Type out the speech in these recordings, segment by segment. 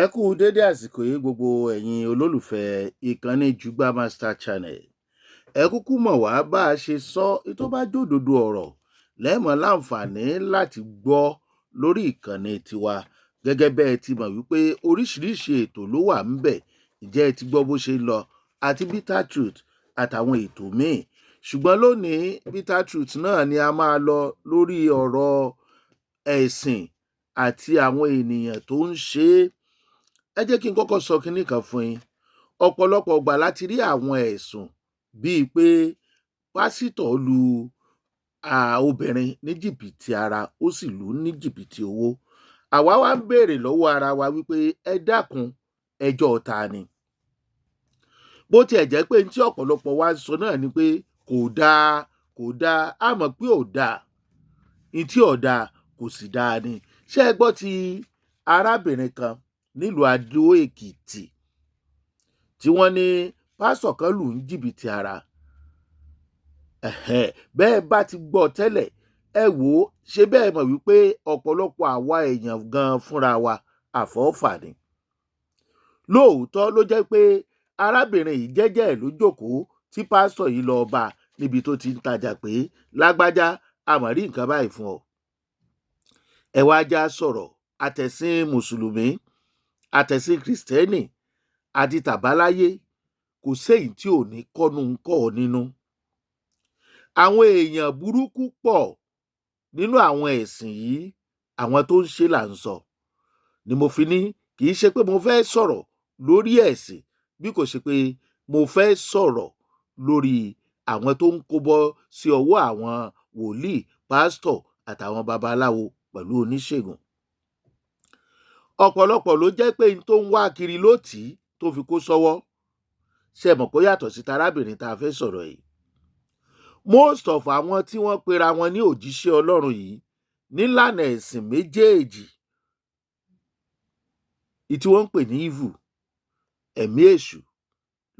Ẹ kú dédé àsìkò yìí, gbogbo ẹ̀yin olólùfẹ́ ìkànnì Jùgbà Master Channel. Ẹ kúkú mọ̀ wá bá a ṣe sọ, tó bá jòdòdó ọ̀rọ̀ lẹ́ẹ̀mọ́ láǹfààní láti gbọ́ lórí ìkànnì tiwa. Gẹ́gẹ́ bẹ́ẹ̀ ti mọ̀ wípé oríṣiríṣi ètò ló wà ńbẹ̀. Ǹjẹ́ ẹ ti gbọ́ bó ṣe lọ àti Bitter Truth àtàwọn ètò míì? Ṣùgbọ́n lónìí, Bitter Truth náà ni a máa lọ lórí ọ̀rọ̀ ẹ̀sìn àti àwọn ènìyàn tó ń ṣe é. Ẹ jẹ́ kí n kọ́kọ́ sọ kinní kan fún yín. Ọ̀pọ̀lọpọ̀ ìgbà láti rí àwọn ẹ̀sùn bíi pé pásítọ̀ lu obìnrin ní jìbìtì ara, ó sì lù ú ní jìbìtì owó. Àwa wá ń béèrè lọ́wọ́ ara wa wípé, ẹ dákun, ẹjọ́ ta ni? Bó tiẹ̀ jẹ́ pé tí ọ̀pọ̀lọpọ̀ wa ń sọ náà ni pé kò dáa, kò dáa, á mọ̀ pé ò dáa, ní tí ò dáa kò sì dáa ni. Ṣé ẹ gbọ́ ti arábìnrin kan nílùú Adó Èkìtì tí wọ́n ní pásítọ̀ kan lù ní jìbìtì ara? Bẹ́ẹ̀ bá ti gbọ́ tẹ́lẹ̀, ẹ wò ó, ṣe bẹ́ẹ̀ mọ̀ wípé ọ̀pọ̀lọpọ̀ àwa èèyàn gan fúnra wa àfọ́fà ni. Lóòótọ́ ló jẹ́ pé arábìnrin yìí jẹ́jẹ́ ẹ̀ ló jókòó tí pásítọ̀ yìí lọ bá níbi tó ti ń tajà pé, lágbájá, a mọ̀ rí nǹkan báyìí fún ọ. Ẹ wá já sọ̀rọ̀ àtẹ̀sìn mùsùlùmí, àtẹ̀sìn kìrìsìtẹ́nì àti tàbáláyé, kò séyìí tí ò ní kọ́nu ń kọ́ ọ nínú. Àwọn èèyàn burúkú pọ̀ nínú àwọn ẹ̀sìn yìí, àwọn tó ń ṣe là ń sọ. Ni mo fi ní kì í ṣe pé mo fẹ́ sọ̀rọ̀ lórí ẹ̀sìn, bí kò ṣe pé mo fẹ́ sọ̀rọ̀ lórí àwọn tó ń kó bọ́ sí ọwọ́ àwọn wòlíì, pásítọ̀ àtàwọn babaláwo pẹ̀lú oníṣègùn. Ọ̀pọ̀lọpọ̀ ló jẹ́ pé n tó ń wá kiri ló tì í tó fi kó sọ́wọ́. Ṣe mọ̀ pé ó yàtọ̀ sí tarábìnrin tá a fẹ́ sọ̀rọ̀ yìí? Most of àwọn tí wọ́n pera wọn ní òjíṣẹ́ Ọlọ́run yìí nílànà ẹ̀sìn méjèèjì tí wọ́n ń pè ní evil, ẹ̀mí èṣù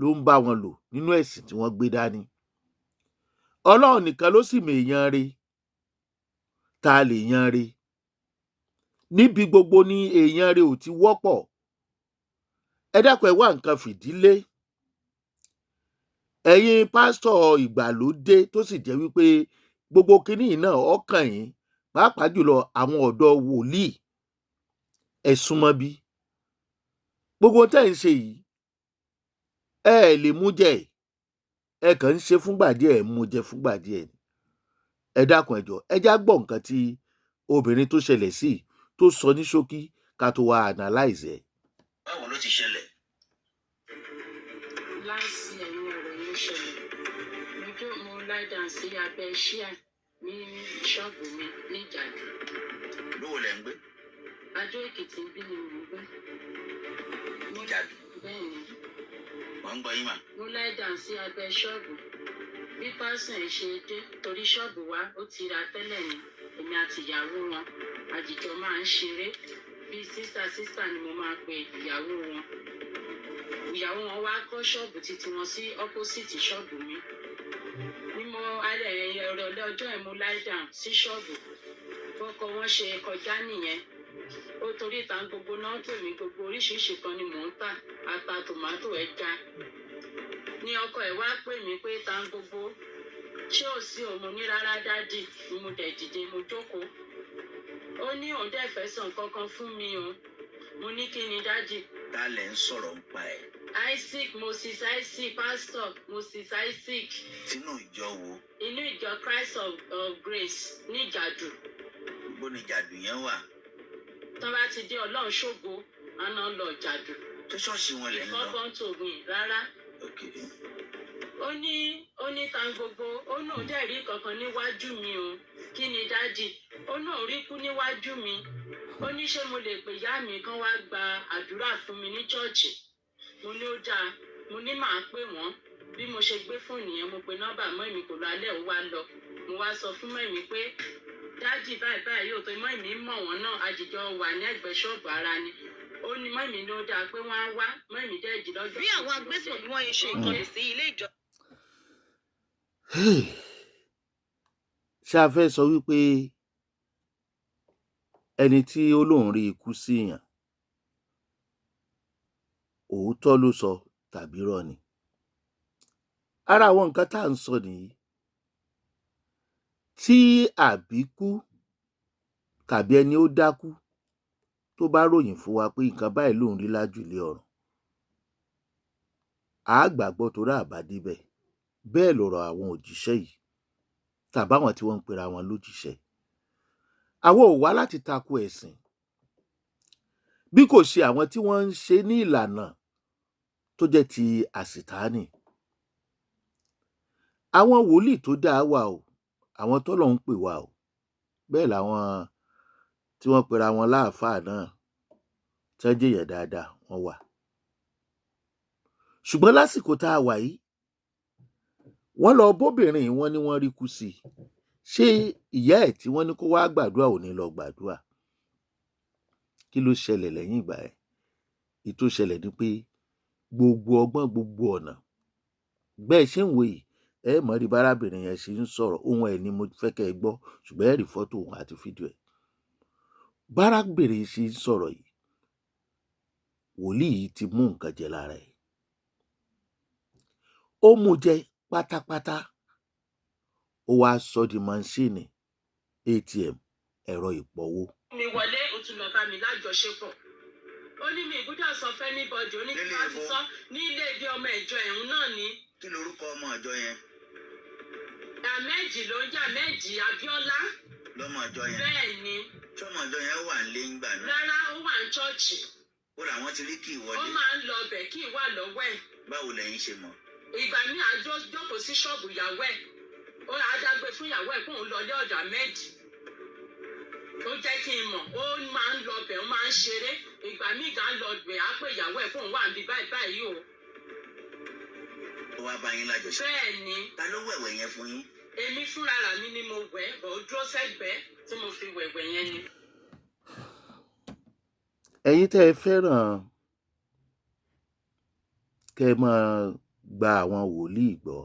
ló ń bá wọn lò nínú ẹ̀sìn tí wọ́n gbé dání. Ọlọ́run nìkan ló sì mèèyàn re tá a lè yan re. Níbi gbogbo ni èèyàn re ò ti wọ́pọ̀. Ẹ dákun, ẹ wá nǹkan fìdílé. Ẹ̀yin pásítọ̀ ìgbàlódé tó sì jẹ́ wípé gbogbo kinní yìí náà ọkàn yín, pàápàá jùlọ àwọn ọ̀dọ́ wòlíì, ẹ súnmọ́ bí gbogbo tẹ́ ń ṣe yìí, ẹ lè mú jẹ, ẹ kàn ń ṣe fúngbà díẹ̀, ẹ mú jẹ fúngbà díẹ̀. Ẹ dákun, ẹ jọ̀ọ́, ẹ já gbọ́ nǹkan tí obìnrin tó ṣẹlẹ̀ sí tó sọ ní ṣókí ká tó wá analyze ẹ̀. Báwo ló ti ṣẹlẹ̀? Láìsí ẹ̀yìn ọ̀rọ̀ yẹn ṣẹlẹ̀, mo jó, mo lie down sí abẹ́ ṣíà ní ṣọ́ọ̀bù mi ní Ìjàdù. Lówó lẹ̀ ń gbé? Adó Èkìtì bí ni mò ń gbé. Ìjàdù? Bẹ́ẹ̀ ni. Wọ́n ń gbọ́ yín mà. Mo lie down sí abẹ́ ṣọ́ọ̀bù. Bí pásítọ̀ ẹ̀ ṣe dé, torí ṣọ́ọ̀bù wa ó ti ra tẹ́lẹ̀ ni, èmi àti ìyàwó wọn àjìjọ máa ń ṣeré bíi sister sister ni mo máa pe ìyàwó wọn. Ìyàwó wọn wá kọ́ ṣọ́ọ̀bù títí wọn sí opposite ṣọ́ọ̀bù mi. Ní mo alẹ́ ìrọ̀lẹ́ ọjọ́ ẹ̀, mo lie down sí ṣọ́ọ̀bù. Bọ́kọ wọn ṣe kọjá nìyẹn. Ó torí ìta gbogbo náà pè mí, gbogbo oríṣiríṣi kan ni mò ń tà, ata, tòmátò, ẹja. Ní ọkọ ẹ̀ wá pè mí pé, ta gbogbo, ṣé ò sí òun? Mo ní rárá, daddy. Ni mo dẹ̀ dìde, mo jókòó. Ó ní òun dẹ̀ fẹ́ sọ nǹkan kan fún mi o. Mo ní kí ni, daddy? Ta lẹ̀ ń sọ̀rọ̀ ń pa ẹ̀? Isaac Moses Isaac, Pastor Moses Isaac. Sínú ìjọ wo? Inú ìjọ Christ of Grace ní Ìjàdù. Gbogbo ní Ìjàdù yẹn wà? Tó bá ti dé Ọlọ́run ṣògo, àná lọ Ìjàdù. Tó ṣọ́ọ̀ṣì wọn lẹ̀ ń lọ? Ìfọ́kàntògùn rárá. Ok. Ó ní tan gbogbo, ó náà dẹ̀ rí kankan níwájú mi o. Kí ni, daddy? Ó náà rí kú níwájú mi. Ó ní ṣé mo lè pè ìyá mi kán wá gba àdúrà fún mi ní ṣọ́ọ̀ṣì? Mo ní ó dáa, mo ní màá pè wọ́n. Bí mo ṣe gbé fóònù yẹn, mo pe nọ́mbà mọ́ mi, kò lọ alẹ́, ó wá lọ. Mo wá sọ fún mọ́ mi pé daddy báyìí báyìí yóò tó mọ́ mi mọ̀ wọ́n náà, àjìjọ wà ní ẹ̀gbẹ́ ṣọ́ọ̀bù ara ni. Ó ní mọ́ mi ní ó dáa pé wọ́n á wá. Mọ́ mi dẹ́ jí lọ́jọ́ Bí àwọn agbésùnmọ̀mí wọ́n ṣe ìkọlù sí ilé ìjọ Ṣé a fẹ́ sọ wípé ẹni tí ó lóun rí ikú síyàn Òótọ́ ló sọ tàbí irọ́ ni? Ara àwọn nǹkan tá à ń sọ nìyí. Tí àbíkú tàbí ẹni ó dákú tó bá ròyìn fún wa pé nǹkan báyìí lòun rí lájùlé ọ̀run, à á gbàgbọ́ torí àbá débẹ̀. Bẹ́ẹ̀ lọ̀rọ̀ àwọn òjíṣẹ́ yìí tàbáwọn tí wọ́n ń pera wọn lójíṣẹ́. Àwọn ò wá láti tako ẹ̀sìn, bí kò ṣe àwọn tí wọ́n ń ṣe ní ìlànà tó jẹ́ ti àsìtánì. Àwọn wòlíì tó dáa wà o, àwọn tọ́lọ́run ń pè wà o. Bẹ́ẹ̀ làwọn tí wọ́n pera wọn láàfáà náà tán jẹ́yàn dáadáa wọ́n wà. Ṣùgbọ́n lásìkò tá a wà yìí, wọ́n lọ bóbìnrin yìí, wọ́n ní wọ́n rí kú sí i. Ṣé ìyá ẹ̀ tí wọ́n ní kó wá gbàdúrà ò ní lọ gbàdúrà? Kí ló ṣẹlẹ̀ lẹ́yìn ìgbà yẹn? Èyí tó ṣẹlẹ̀ ni pé gbogbo ọgbọ́n, gbogbo ọ̀nà, bẹ́ẹ̀ ṣe ń wò yìí, ẹ mọ̀ rí bárábìnrin yẹn ṣe ń sọ̀rọ̀. Ohun ẹ̀ ni mo fẹ́ kẹ́ ẹ gbọ́, ṣùgbọ́n ẹ rí fọ́tò òun àti fídíò ẹ̀. Bárábìnrin ṣe ń sọ̀rọ̀ yìí, wòlíì yìí ti mú nǹkan jẹ lára ẹ̀. Ó mú jẹ pátápátá. Ó wá sọ di maṣíìnì ATM, ẹ̀rọ ìpọwó. Mi wọlé, ó tún lọ bá mi lájọṣepọ̀. Ó ní mi ìgbúdọ̀ sọ fẹ́ anybody. Ó ní kí Nílé wọ́n ti ibo? sọ ní ilé ibi ọmọ ìjọ ẹ̀hún náà ni. Kí lorúkọ ọmọ ìjọ yẹn? Ahmed ló ń jẹ́, Ahmed Abiola. Lọmọ ìjọ yẹn? Bẹ́ẹ̀ ni. Ṣọmọ ìjọ yẹn wà nílé ńgbà náà? Rárá, ó wà ní ṣọ́ọ̀ṣì. Ó làwọn ti rí kí Ó ìwọlé? máa ń lọ ọbẹ̀ kí ìwà lọ́wọ́ ẹ̀. Báwo lẹ̀yin ṣe mọ̀? Ìgbà míì, àjọ jókòó sí ṣọ́ọ̀bù ìyàwó ẹ̀, ó adágbé fún ìyàwó ẹ̀ kóun lọ ilé ọ̀dọ̀ Ahmed. Ó jẹ́ kí n mọ̀. Ó máa ń lọ ọbẹ̀, ó máa ń ṣeré. Ìgbà míì gan lọ ọbẹ̀, á pé ìyàwó ẹ̀ kóun wà níbi báyìí báyìí o. Ó wá bá yín lájọṣe? Bẹ́ẹ̀ ni. Ta ló wẹ̀wẹ̀ yẹn fún yín? Èmi fúnra rà mí ni mo wẹ̀ bọ̀, ó dúró sẹ́gbẹ̀ẹ́ tí mo fi wẹ̀wẹ̀ yẹn ni. Ẹ̀yin tẹ́ ẹ fẹ́ràn kẹ́ ẹ máa gba àwọn wòlíì gbọ́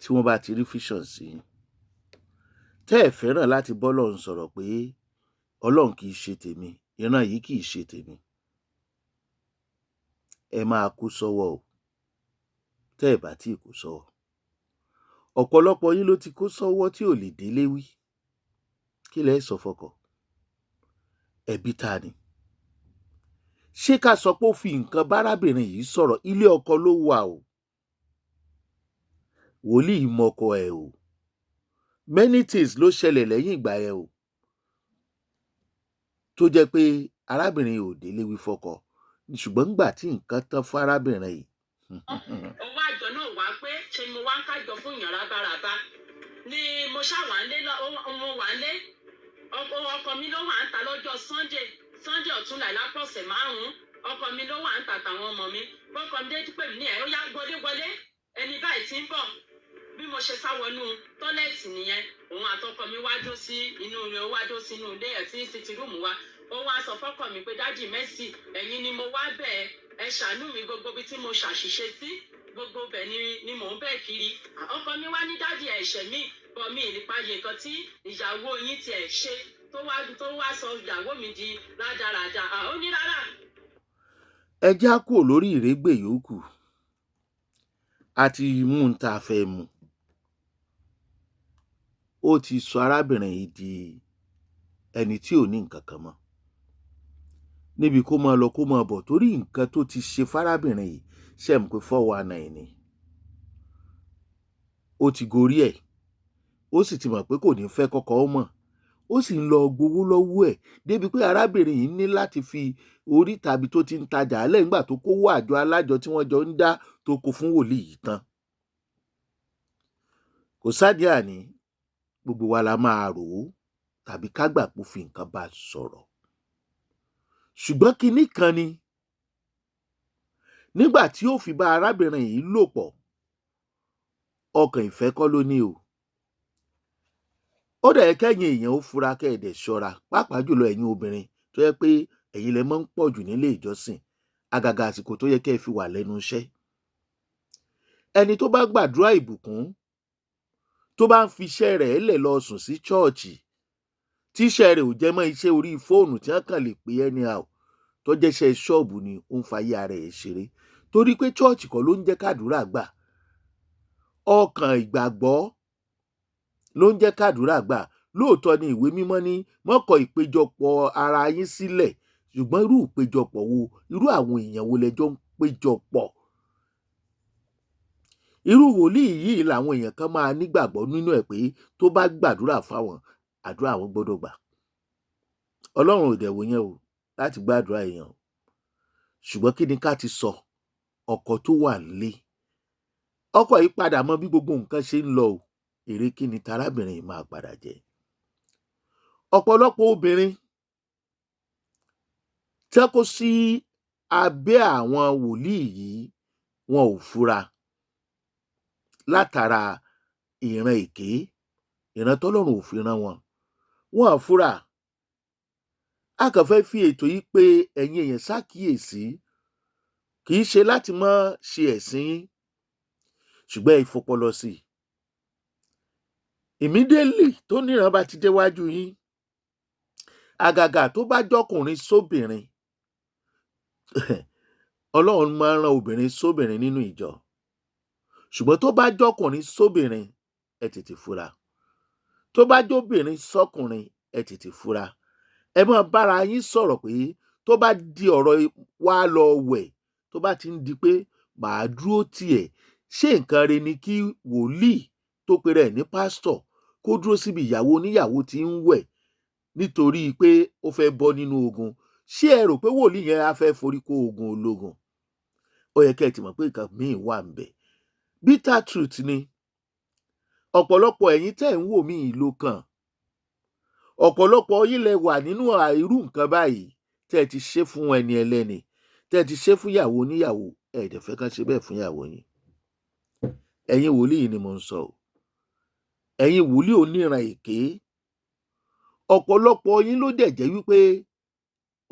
tí wọ́n bá ti rí vision sí yín, tẹ́ ẹ fẹ́ràn láti bọ́lọ́run sọ̀rọ̀ pé Ọlọ́run, kì í ṣe tèmi, ìran yìí kì í ṣe tèmi, ẹ máa kó sọ́wọ́ o. Tẹ́ ẹ bá tí kó sọ́wọ́, ọ̀pọ̀lọpọ̀ yín ló ti kó sọ́wọ́ tí ò lè délé wí. Kí lẹ́ sọ fọkọ ẹbí ta ni? Ṣé ká sọ pé ó fi nǹkan bárábìnrin yìí sọ̀rọ̀? Ilé ọkọ ló wà o, wòlíì mọkọ ẹ̀ o. Many things ló ṣẹlẹ̀ lẹ́yìn ìgbà yẹn o, tó jẹ́ pé arábìnrin yìí ò délé wí fọ́kọ. Ṣùgbọ́n nígbà tí nǹkan tán fún arábìnrin yìí, Owó àjọ náà wá pé ṣe ni mo wá ń kájọ fún yàn rábàràbà ni mo ṣáà wà ń lé mo wà ń lé. Ọkọ mi ló wà ń ta lọ́jọ́ Sunday, Sunday ọ̀túnla ìlápọ̀sẹ̀ 5. Ọkọ mi ló wà ń tà tàwọn ọmọ mi. Bọ́kọ mi dé pè mí ní ẹ̀, ó yá, wọlé wọlé, ẹni báyìí ti ń bọ̀. Bí mo ṣe sá wọnú toilet nìyẹn. Òun àtọkọ mi wá dó sí inú rẹ̀, ó wá dó sínú ilé ẹ̀ tí sitting room wa. Ó wá sọ fọ́kọ mi pé, "Daddy Mercy, ẹ̀yin ni mo wá bẹ̀, ẹ ṣàánú mi. Gbogbo ibi tí mo ṣàṣìṣe sí, gbogbo bẹ̀ ni mò ń bẹ̀ kiri." Ọkọ mi wá ní, "Daddy, ẹ̀ṣẹ̀ mi bọ̀ mí nípa iye nǹkan tí ìyàwó yín tiẹ̀ ṣe tó wá sọ ìyàwó mi di rádaràda." Ó ní rárá. Ẹ já kúrò lórí ìrégbè yòókù, a ti mú un tá a fẹ́ mu. Ó ti sọ arábìnrin yìí di ẹni tí ò ní nǹkan kan mọ́ níbi kó máa lọ kó máa bọ̀, torí nǹkan tó ti ṣe fárábìnrin yìí ṣe mọ̀ pé 419 ni. Ó ti gorí ẹ̀, ó sì ti mọ̀ pé kò ní fẹ́ kọ́kọ́ ó mọ̀. Ó sì ń lọ gbowó lọ́wọ́ ẹ̀ débi pé arábìnrin yìí ní láti fi orí tàbí tó ti ń tajà lẹ́yìn ìgbà tó kówó àjọ alájọ tí wọ́n jọ ń dá tó kó fún wòlíì yìí tán. Kò sáàdì àní gbogbo wa la máa rò ó tàbí ká gbà pé ó fi nǹkan bá a sọ̀rọ̀. Ṣùgbọ́n kinní kan ni, nígbà tí ó fi bá arábìnrin yìí lò pọ̀, ọkàn ìfẹ́ kọ́ ló ní o. Ó dẹ̀ yẹ kẹ́yin èèyàn ó fura, kẹ́ ẹ dẹ̀ ṣọ́ra, pàápàá jùlọ ẹ̀yin obìnrin tó yẹ pé ẹ̀yin lẹ máa ń pọ̀ jù nílé ìjọsìn, àgàgà àsìkò tó yẹ kẹ́ ẹ fi wà lẹ́nu iṣẹ́. Ẹni tó bá gbàdúrà ìbùkún, tó bá ń fi iṣẹ́ rẹ̀ lẹ̀ lọ sùn sí chọ́ọ̀chì, tíṣẹ́ rẹ̀ ò jẹ́ mọ́ iṣẹ́ orí fóònù tí wọ́n kàn lè pè anyhow, tó jẹ́ṣẹ́ ṣọ́ọ̀bù ni ó ń fayé ara ẹ̀ ṣeré, torí pé chọ́ọ̀chì kọ́ ló ń jẹ́ kádùúrà gbà, ọkàn ìgbàgbọ́ ló ń jẹ́ kádùúrà gbà. Lóòótọ́ ni ìwé mímọ́ ní mọ́kọ̀ ìpéjọpọ̀ ara yín sílẹ̀, ṣùgbọ́n irú ìpéjọpọ̀ wo, irú àwọn èèyàn wo lẹjọ́ ń péjọpọ̀? Irú wòlíì yìí làwọn èèyàn kan máa nígbàgbọ́ nínú ẹ̀ pé tó bá gbàdúrà fáwọn, àdúrà àwọn gbọ́dọ̀ gbà. Ọlọ́run ò dẹ̀ wò yẹn o láti gbàdúrà èèyàn o. Ṣùgbọ́n kí ni ká ti sọ ọkọ tó wà nílé? Ọkọ yìí padà mọ bí gbogbo nǹkan ṣe ń lọ o. Èrè kí ni tarábìnrin yìí máa padà jẹ? Ọ̀pọ̀lọpọ̀ obìnrin tí wọ́n kó sí abẹ́ àwọn wòlíì yìí, wọn ò fura látara ìran èké, ìran tọ́lọ́run ò fi rán wọn. Wọn ò fura. A kàn fẹ́ fi ètò yìí pé ẹ̀yin èèyàn ṣàkíyèsí, kì í ṣe láti má ṣe ẹ̀sìn yín, ṣùgbọ́n ẹ fọpọlọ sí i. Immediately tó níran bá ti déwájú yín, àgàgà tó bá jọkùnrin sóbìnrin, Ọlọ́run máa ń rán obìnrin sóbìnrin nínú ìjọ, ṣùgbọ́n tó bá jọkùnrin sóbìnrin, ẹ tètè fura. Tó bá jóbìnrin sọkùnrin, ẹ tètè fura. Ẹ máa bára yín sọ̀rọ̀ pé tó bá di ọ̀rọ̀ wá lọ wẹ̀, tó bá ti ń di pé màá dúró tiẹ̀, ṣé nǹkan re ni kí wòlíì tó pe rẹ̀ ní pásítọ̀ kó dúró síbi ìyàwó oníyàwó tí ń wẹ̀ nítorí pé ó fẹ́ bọ́ nínú ogun? Ṣé ẹ rò pé wòlíì yẹn á fẹ́ forí kó ogun ológun? Ó yẹ kẹ́ ẹ ti mọ̀ pé nǹkan míì wà ń bẹ̀. Bitter truth ni. Ọ̀pọ̀lọpọ̀ ẹ̀yin tẹ́ ń wò mí ìlò kan, ọ̀pọ̀lọpọ̀ yín lẹ wà nínú irú nǹkan báyìí tẹ́ ẹ ti ṣe fún ẹni ẹlẹ́ni, tẹ́ ẹ ti ṣe fún ìyàwó oníyàwó, ẹ dẹ̀ fẹ́ kán ṣe bẹ́ẹ̀ fún ìyàwó yín. Ẹ̀yin wòlíì ni mò ń sọ o, ẹ̀yin wòlíì oníran èké. Ọ̀pọ̀lọpọ̀ yín ló dẹ̀ jẹ́ wípé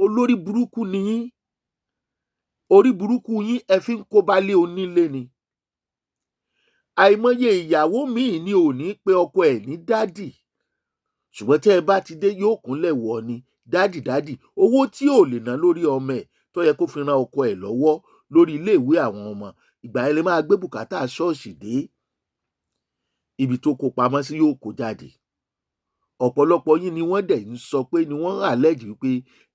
olórí burúkú ni yín. Orí burúkú yín ẹ fi ń kó balé onílé ni. Àìmọye ìyàwó míì ni ò ní pe ọkọ ẹ̀ ní dádì, ṣùgbọ́n tẹ́ ẹ bá ti dé yóò kúnlẹ̀ wọ̀ ni dádì dádì. Owó tí ò lè ná lórí ọmọ ẹ̀ tó yẹ kó fi ran ọkọ ẹ̀ lọ́wọ́ lórí iléèwé àwọn ọmọ, ìgbà yẹn lè máa gbé bùkátà ṣọ́ọ̀ṣì dé. Ibi tó kó pamọ́ sí yóò kó jáde. Ọ̀pọ̀lọpọ̀ yín ni wọ́n dẹ̀ ń sọ pé ni wọ́n allege wípé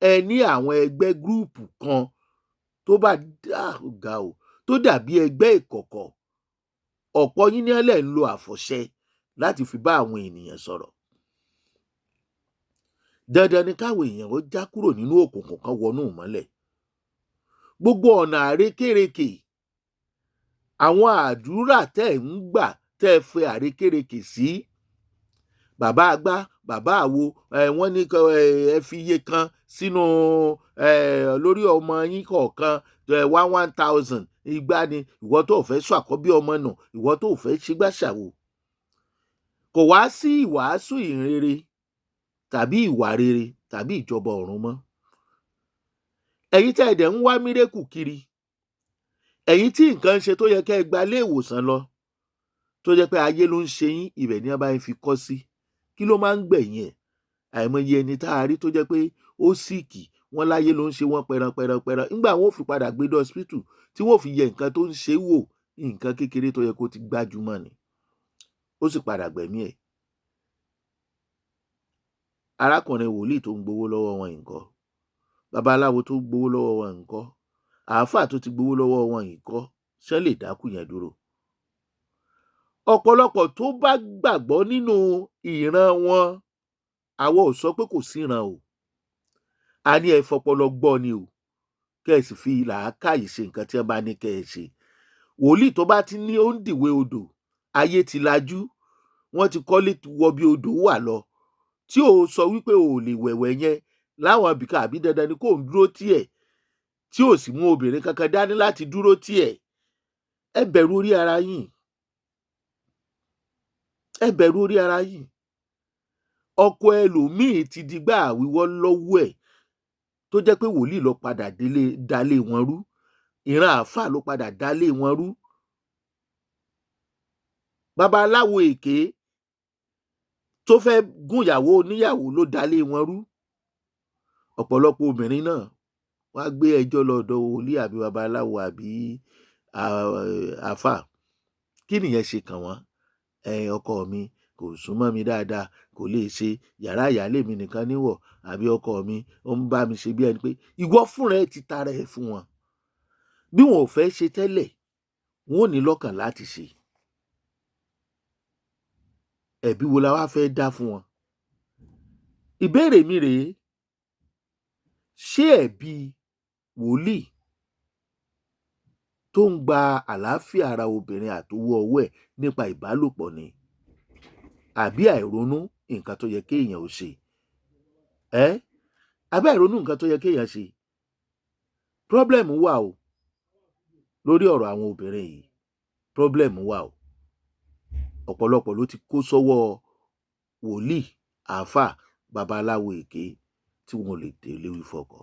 ẹ ní àwọn ẹgbẹ́ group kan tó bá dá ga o, tó dàbí ẹgbẹ́ ìkọ̀kọ̀. Ọ̀pọ̀ yín ní ẹlẹ́ ń lo àfọ̀ṣẹ láti fi bá àwọn ènìyàn sọ̀rọ̀. Dandan ni káwọn èèyàn ó já kúrò nínú òkùnkùn kan wọnú ìmọ́lẹ̀. Gbogbo ọ̀nà àrékérekè, àwọn àdúrà tẹ́ ẹ̀ ń gbà tẹ́ ẹ fẹ́ àrékérekè sí, bàbá àgbà, bàbá àwo, wọ́n ní ẹ fi iye kan sínú lórí ọmọ yín kọ̀ọ̀kan, 1,000 igba ni. Ìwọ tó fẹ́ sọ àkọ́bí ọmọ nù, ìwọ tó fẹ́ ṣígbàṣàwò. Kò wá sí ìwàásù ìhìnrere tàbí ìwà rere tàbí ìjọba ọ̀run mọ́. Ẹ̀yin tẹ́ ẹ dẹ̀ ń wá mírèkù kiri, ẹ̀yin tí nǹkan ń ṣe tó yẹ kẹ́ ẹ gba ilé ìwòsàn lọ, tó jẹ́ pé ayé ló ń ṣe yín, ibẹ̀ ni wọ́n bá ń fi kọ́ sí. Kí ló máa ń gbẹ̀yìn ẹ̀? Àìmọye ẹni tá a rí tó jẹ́ pé ó síìkì, wọ́n láyé ló ń ṣe wọ́n pẹran pẹran pẹran. Nígbà wọn ò fi padà gbé dé hospital tí wọ́n ò fi yẹ nǹkan tó ń ṣe wò, nǹkan kékeré tó yẹ kó ti gbájúmọ́ ni, ó sì padà gbẹ̀mí ẹ̀. Arákùnrin wòlíì tó ń gbowó lọ́wọ́ wọn ńkọ́? Babaláwo tó ń gbowó lọ́wọ́ wọn ńkọ́? Àáfàá tó ti gbowó lọ́wọ́ wọn ńkọ́? Ṣé lè dákú yẹn dúró? Ọ̀pọ̀lọpọ̀ tó bá gbàgbọ́ nínú ìran wọn, àwa ò sọ pé kò síran o, a ní ẹ fọpọlọ gbọ́ ni o, kẹ́ ẹ sì fi làákàyè ṣe nǹkan tí wọ́n bá ní kẹ́ ẹ ṣe. Wòlíì tó bá ti ní ó ń dìwé odò, ayé ti lajú, wọ́n ti kọ́lé wọ bí odò wà lọ, tí ò sọ wípé o ò lè wẹ̀wẹ̀ yẹn láwọn ibìkan, àbí dandan ni kò ń dúró tiẹ̀, tí ò sì mú obìnrin kankan dání láti dúró tiẹ̀. Ẹ bẹ̀rù orí ara yín, ẹ bẹ̀rù orí ara yín. Ọkọ ẹlòmíì ti di gbá àwíwọ́ lọ́wọ́ ẹ̀, tó jẹ́ pé wòlíì ló padà délé dalé wọn rú, ìran àáfàá ló padà dalé wọn rú, babaláwo èké tó fẹ́ gúnyàwó oníyàwó ló dalé wọn rú. Ọ̀pọ̀lọpọ̀ obìnrin náà Wọ́n á gbé ẹjọ́ lọ ọ̀dọ̀ wòlíì àbí babaláwo àbí àáfàá. Kí nìyẹn ṣe kàn wọ́n? Ẹ ọkọ mi kò súnmọ́ mi dáadáa, kò lè ṣe yàrá ìyáálé mi nìkan níwọ̀, àbí ọkọ mi ó ń bá mi ṣe bí ẹni pé ìwọ fúnra ẹ ti tara ẹ fún wọn. Bí wọn ò fẹ́ ṣe tẹ́lẹ̀, wọn ò ní lọ́kàn láti ṣe. Ẹ̀bi wo la wá fẹ́ dá fún wọn? Ìbéèrè mi rèé, ṣé ẹ̀bi wòlíì tó ń gba àlàáfíà ara obìnrin àtowó ọwọ́ ẹ̀ nípa ìbálòpọ̀ ni, àbí àìronú nǹkan tó yẹ kéèyàn ó ṣe? Ẹ́ àbí àìronú nǹkan tó yẹ kéèyàn ṣe? Problem wà o lórí ọ̀rọ̀ àwọn obìnrin yìí. Problem wà o. Ọ̀pọ̀lọpọ̀ ló ti kó sọ́wọ́ wòlíì, àáfàá, babaláwo èké tí wọn ò lè délé wí fọkọ.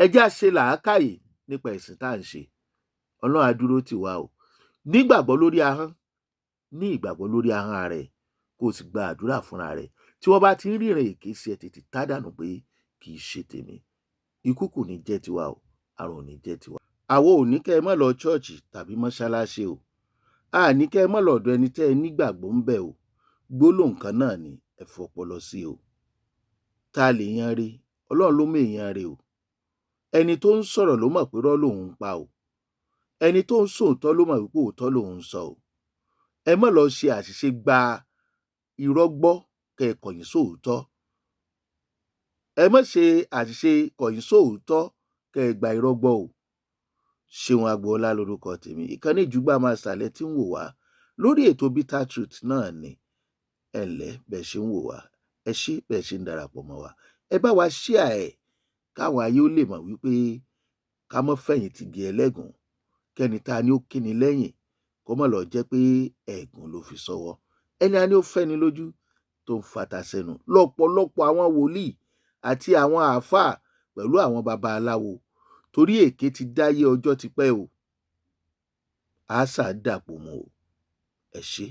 Ẹ jẹ́ á ṣe làákàyè nípa ẹ̀sìn tá à ń ṣe. Ọlọ́run á dúró tì wá o. Nígbàgbọ́ lórí ahọ́n, ní ìgbàgbọ́ lórí ahọ́n ara ẹ̀, kó o sì gba àdúrà fúnra rẹ̀. Tí wọ́n bá ti ń ríran èké sí ẹ, tètè tá dànù pé kì í ṣe tèmi. Ikú kò ní jẹ́ tiwa o, àrùn ò ní jẹ́ tiwa. Àwa ò ní kẹ́ ẹ má lọ chọ́ọ̀chì tàbí mọ́ṣáláṣí o. A ní kẹ́ ẹ má lọ ọ̀dọ̀ ẹni tẹ́ ẹ nígbàgbọ́ ń bẹ̀ o. Gbólóhùn kan náà ni, ẹ fọpọlọ sí o. Ta lè yan re? Ọlọ́run ló mọ èèyàn re o. Ẹni tó ń sọ̀rọ̀ ló mọ̀ pé irọ́ lòun ń pa o. Ẹni tó ń sòótọ́ ló mọ̀ wípé òótọ́ lòun ń sọ o. Ẹ má lọ ṣe àṣìṣe gba irọ́ gbọ́ kẹ́ ẹ kọ̀yìn sóòótọ́. Ẹ má ṣe àṣìṣe kọ̀yìn sóòótọ́ kẹ́ ẹ gba irọ́ gbọ́ o. Ṣeun Agboola lorúkọ tèmi. Ìkànnì Jùgbà Master lẹ tí ń wò wá lórí ètò Bitter Truth náà ni. Ẹ ǹlẹ́ bẹ́ẹ̀ ṣe ń wò wá. Ẹ ṣé bẹ́ẹ̀ ṣe ń darapọ̀ mọ́ wa. Ẹ bá wa share ẹ̀ káwọn ayé ó lè mọ̀ wípé ká mọ́ fẹ̀yìntì gé ẹlẹ́gùn, kẹ́ni tá a ní ó kíni lẹ́yìn kó má lọ jẹ́ pé ẹ̀gún ló fi sọ́wọ́. Ẹni a ní ó fẹ́ni lójú tó ń fata sẹ́nu. Lọ́pọ̀lọpọ̀ àwọn wòlíì àti àwọn àáfàá pẹ̀lú àwọn babaláwo, torí èké ti dáyé ọjọ́ ti pẹ́ o. Àṣà dàpọ̀ mọ́ o. Ẹ ṣé.